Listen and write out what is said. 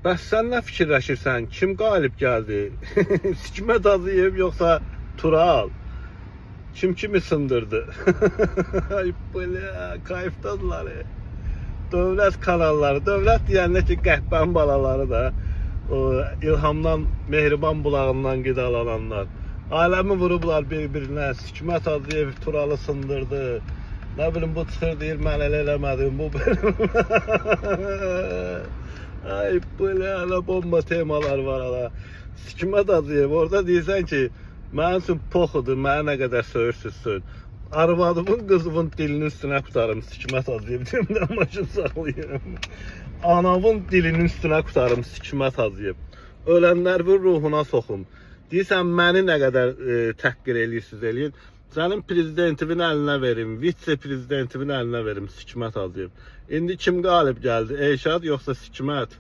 Bəs sən nə fikirləşirsən? Kim qalib gəldi? Hikmət Hacıyev yoxsa Tural? Kim kimi sındırdı? Ay bля, kayfdadılar. Dövlət kanalları, dövlət deyəndə ki, qəhbənin balaları da o İlhamdan, Mehriban bulağından qidalananlar. Aləmi vurublar bir-birinə. Hikmət Hacıyev Turalı sındırdı. Nə bilim bu çıxır deyir mən elə eləmədim, bu belə. Ay bля, nə bomba temalar var ala. Hikmət Hacıyev orada deyirsən ki, mənim üçün poxudur, mənə nə qədər söyürsüz söyün. Arvadımın, qızımın dilinin üstünə qutarım Hikmət Hacıyev deyim, başını saxlayıram. Anamın dilinin üstünə qutarım Hikmət Hacıyev. Ölənlərin ruhuna soxum. Deyirsən məni nə qədər təhqir eləyirsiniz eləyin. Sənin prezidentivin əlinə verim, vitse-prezidentivin əlinə verim Hikmət Hacıyev. İndi kim qalib gəldi? Elşad yoxsa Hikmət?